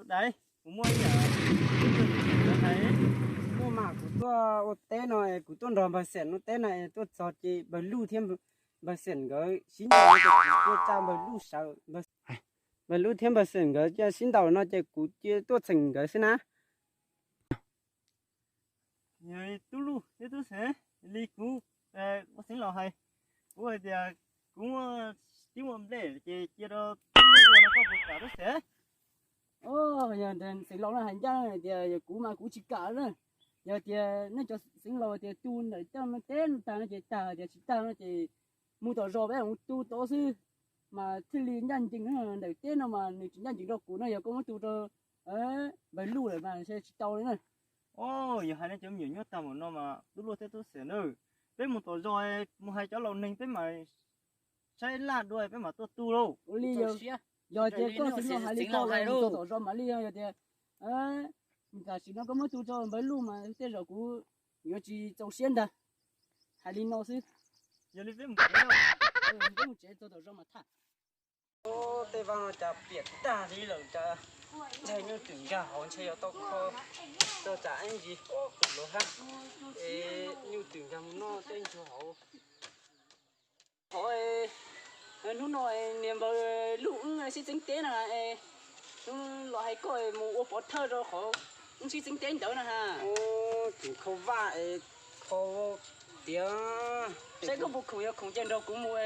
Dais, kuv muaj ib yam hais. Muaj mas kuv tuaj ua teb no es kuv tuaj nrog npawg Xeem ua teb no es tuaj txog ces npawg Luj thiab npawg Xeem nkawd sib ntaus ces kuv tuaj tsa npawg Luj sawv. Npawg Luj thiab npawg Xeem nkawd cia sib ntaus no ces kuv cia tuaj txheem nkawd xwb na. Tub Luj thiab Tub Xeem, li kuv ua Xeev Laus hais, kuv hais tias kuv muaj tib muaj nplej ces cia rau Tub Luj ua no koj puas kam Tub Xeem? Yog Xeev Laus no hais ncaj hais tias yog kuv mas kuv tsis kam na. Yog tias nej cov Xeev Laus tias tu ntawm tej teb no tag no ces tag, tias tsis tag no ces mus tom zos peb mus tu tod xwb, mas thiaj li ncaj ncees. Ntawm teb no mas nws tsis ncaj ncees rau kuv no, yog koj muab tu rau npawg Luj lawm mas ntshe tsis tau li na. Yog hais nej cov me nyuam nyuaj tag npaum no mas Tub Luj thiab Tub Xeem na, peb mus tom zos mus hais cov laus neeg peb mam saib laj dua peb mam tuaj tu lauj. Ua li, yog tias koj Xeev Laus hais li koj los mus txog tom zos mam li, yog tias tam sim no koj muab tu rau npawg Luj mas tej zaum kuv yuav tsis txaus siab ntag. Hais li no xwb. Yog li peb mus tsev, peb mus tsev txog tom zos mas tham. Tej vaj no cas piam tag li lawm, cas ntshe nyuj twm nkag hauv ntshe yuav tau kho rau tsam ib ntsis kuv lawv hab. Es nyuj twm nkag mus noj tej ntsuag hauv. Qhov hnub no niag npawg Luj wb sib txeeb teb na, hnub los hais koj mus ua pov thawj rau qhov wb sib txeeb teb ntawd na ha. Tseem kho vaj es kho tiav. Saib koj puas khoom, yog khoom ces nrog kuv mus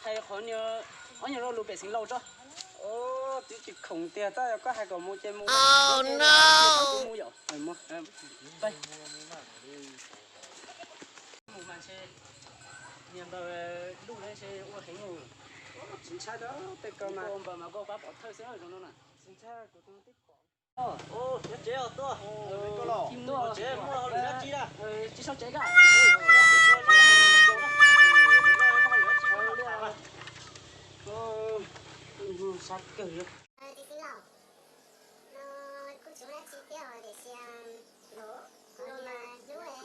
hais qhov niag ob nyuag lo lus pem Xeev Laus tso. Twb tsis khoom tiag, tab yog koj hais kom mus ces mus. Mus yom. Mus mas ntshe niag npawg Luj ntshe ua heev mus. Tsis ntshai, tej ko mas npawg mas koj pab pov thawj xwb zoo no na. Tsis ntshai, kuv tus tib pom. Nyob tsev os tuaj. Nyob tsev muaj hauj lwm dab tsi na? Tsis sau tsev koj. Sab kawg li. Txiv xeev laus, no kuj tsis muaj dab tsi thiab tiam sis no mas hnub ib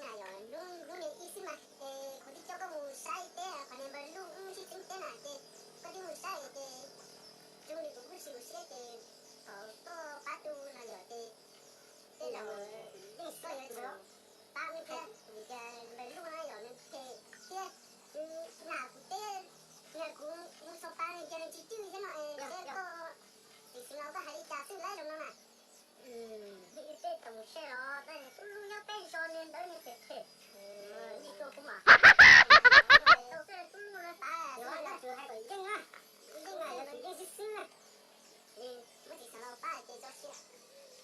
na yog hnub ib xwb mas es kuv twb coj koj mus saib teb, qhov niag npawg Luj wb sib txeeb teb na ces koj twb mus saib ces zoo li kuv kuj tsis mus siab ces thov koj pab tu no yom ces tej zaum yeej koj yuav tsum pab wb thiab vim tias npawg Luj no yog nws phem thiab nws nam kuv teb, yog kuv mus xyov pab nws ces nws tsis cwj thiab no es seb koj txiv xeev laus koj hais li cas xwb lawm zoo no na. Tej tau mus saib los tab sis tub Luj nyob peb zos niag ntawd niag phem phem, yeej tuaj kuv mas tau xwb, tub Luj no tas, tub Luj hais kom yeej na, yeej na, yeej xwb xwb na. Muab txiv xeev laus pab ces tso siab.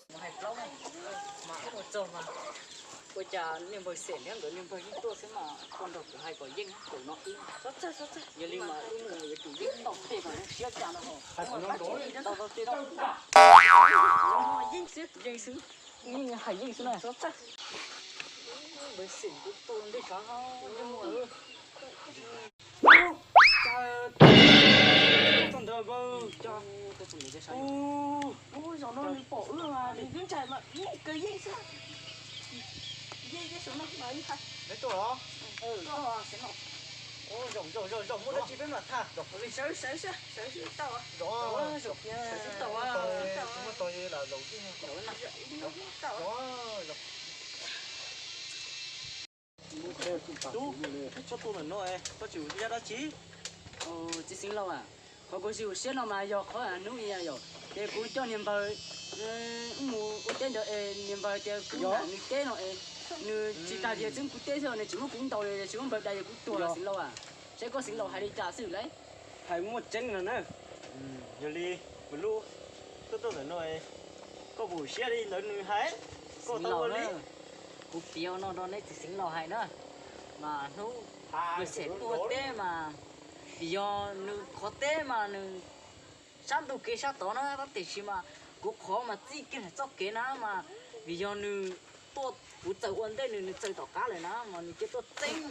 Mus hais plaub mas wb mus txog mas ua cas niag npawg Xeem thiab nkawd niag npawg yeej tuaj xwb mas koj nrog kuv hais kom yeej, tus no wb txhob txhawj, txhob txhawj, yog li mas wb mus yuav tsum yeej tau tej mas zoo siab cas no. Hais kom no nrov li tau tau tej no. Yeej xwb, yeej xwb, yeej hais yeej xwb na. Txhob txhawj. Npawg Xeem kuj tuaj ntej tshav yeej mus. Txog ntawd, ub, zaum no nws pom wb mas nws twb ntshai mas yeej kawg yeej xwb. Yeej tej saum no mas ib hais. Neb tuaj los? Zaum zaum zaum zaum, muaj dab tsi peb mam tham. Sawv sawv sawv sawv tau. Zaum sawv tau, tsis muaj tog lam zaum tij. Tau. Tub, koj tuaj ntawm no koj tsis ua siab dab tsi? Txiv xeev laus, qhov kuv tsis ua siab no mas yog qhov hnub ib yom, ces kuv coj niag npawg mus ua teb ntawd es niag npawg tias kuv nam nws teb no es nws tsis tas tias txeeb kuv teb xwb nws tseem muab kuv ntaus li, tsis muab npawg dai, yog kuv tuag los xeev laus, saib koj xeev laus hais li cas xwb lauj. Hais muaj tseeb no na. Yog li, npawg Luj, koj tuaj ntawm no, koj puas siab li ntawd nws hais, koj tau ua li? Kuv piav no rau neb txiv xeev laus hais na, mas hnub npawg Xeem tuaj ua teb mas vim yog nws qhov teb mas nws sab ntug kev sab tod na, tab tiam sis mas kuv qhov mas txij kiag ntawm txoj kev na mas vim yog nws tuaj, kuv txawm ua ntej nws, nws txawm tom qab lawm na mas nws cia tuaj txeeb,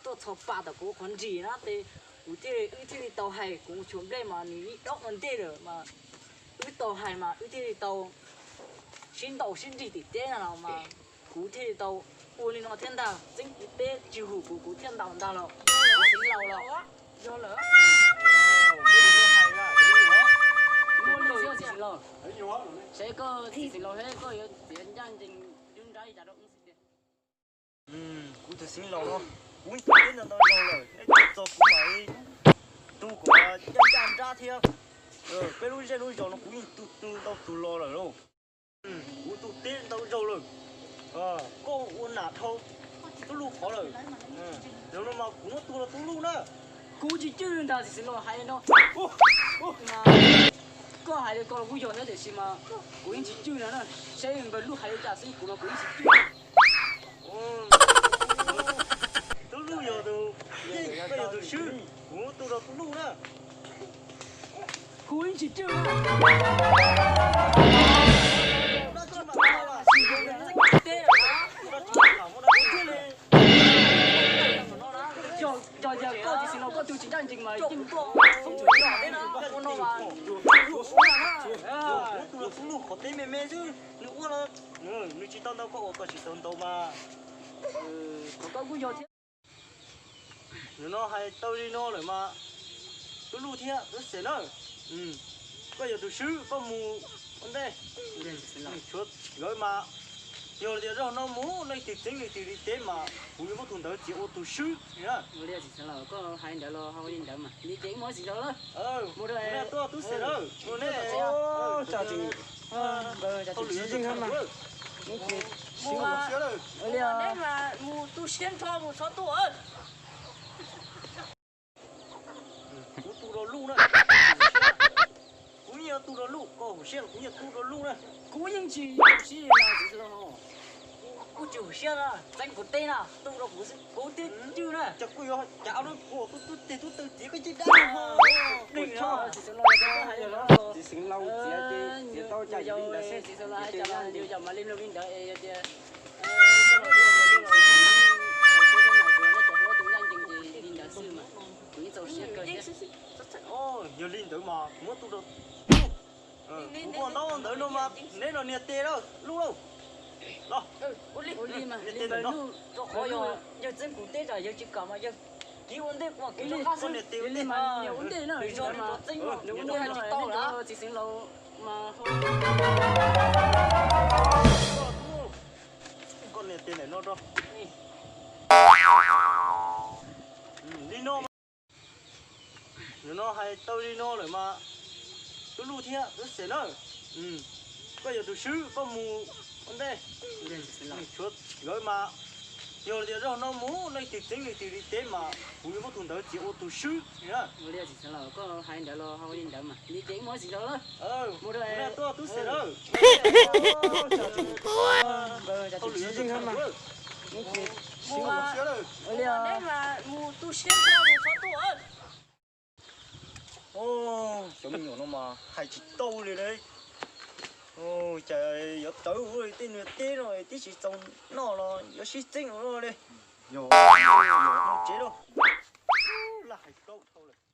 tuaj txhos pa tom kuv qhov nris na ces kuv thiaj, wb thiaj li tau hais, kuv tshuav nplej mas nws ib dob ua ntej lawm mas wb tau hais mas wb thiaj li tau sib ntaus sib nrig tim teb no los mas kuv thiaj li tau ua li no thiab ntag, txeeb kuv teb tsis hum kuv, kuv thiaj ntaus ntag los. Txiv xeev laus los. Yog lawm. Muaj lus yog Txiv xeev laus, seb koj txiv xeev laus thiab koj yuav txiav ncaj ncees yub nrab li cas rau wb xwb tiag. Kuv tus xeev laus no, kuv yeej tu teb ntau ntau zaus lawm, nej tuaj txog kuv mam li tu kom ncaj ncaj nrab thiab. Peb lub zej lub zos no kuv yeej tu tu ntau tus los lawm lauj. Kuv tu teb ntau zaus lawm. Koj ua nam dhau tub luj qhov lawm. Zaum no mas kuv muab tu rau tub luj na. Kuv tsis cwj ntag txiv xeev laus hais no. Koj hais li ko los kuj yog thiab tiam sis mas kuv yeej tsis cwj na. Seb npawg luj hais li cas xwb kuv mas kuv yeej tsis cwj. Tub luj yog tus yeej, koj yog tus swb, kuv muab tu rau tub luj na. Kuv yeej tsis cwj. Yog tias koj txiv xeev laus koj tu tsis ncaj ncees mas yeej tu rau tub luj qhov teb me me xwb, nws ua los nws tsis tau ntau koj ua koj tsis tau ntau mas. Qhov koj kuj yog thiab. Nim no hais tau li no lawm mas tub luj thiab tub xeev na, koj yog tus swb koj mus ua ntej. Tshuav nkawd mas yog tias zaum no mus leej twg txeeb leej twg li teb mas kuv yuav muab tus ntawd txiav ua tus swb. Koj hais ntawd los hau li ntawd mas li ces ib muab txiv laus lawm. Tuaj tub xeev lawm, tsis yeej mas. Mus tu siab nrho mus txhob tuaj. Kuv tu rau luj na. Kuv yeej tu rau luj, koj hum siab los kuv yeej tu rau luj na. Kuv yeej tsis tu siab li txiv laus. Kuv tsis hum siab na, txeeb kuv teb na, tu rau kuv xwb, kuv twb cwj na. Cas kuj yuav cas ob lub kuv tub tub teg tub taw txiav koj caj dab. Txiv xeev laus txiav ces txiav tau cas li ntawd xwb. Txiv xeev laus hais cas mas yus yam mas li mloog li ntawd es yog tias ua tus ncaj ncees ces li ntawd xwb mas kuv yeej txaus siab kawg thiab. Yog li ntawd mas kuv muab tu rau kuv ua ntaub ntawd no mas neb los nias tes lawm luj lauj. Los, ua li mas nias li tes ntawd no. Rau qhov yog yawg txeeb kuv teb tsam yawg tsis kam mas yawg kiv ua ntej kuv kiv rov qab xwb. Nias tes ua ntej mas ua ntej na, nws zoo li txeeb ua ntej tsis tau lawm. Txiv xeev laus mas koj nias tes ntawm no rau. Li no. Nim no hais tau li no lawm mas tub luj thiab tub xeev na, koj yog tus swb koj mus ua ntej. Tshuav nkawd mas yog tias zaum no mus leej twg txeeb leej twg li teb mas kuv yuav muab tus ntawd txiav ua tus swb. Koj hais ntawd los hau li ntawd mas li ces ib muab txiv laus lawm. Tuaj tub xeev lawm. Tsis yeej mas. Mus tu siab nrho mus txhob tuaj. Cov me nyuam no mas hais tsis tau li lauj. Cas yuav tawv ua tej nws teb no twb tsis txaus noj los yuav sib txeeb ua luaj li. Yog, yog tsev lauj. Laj hais tsis tau dhau lawm.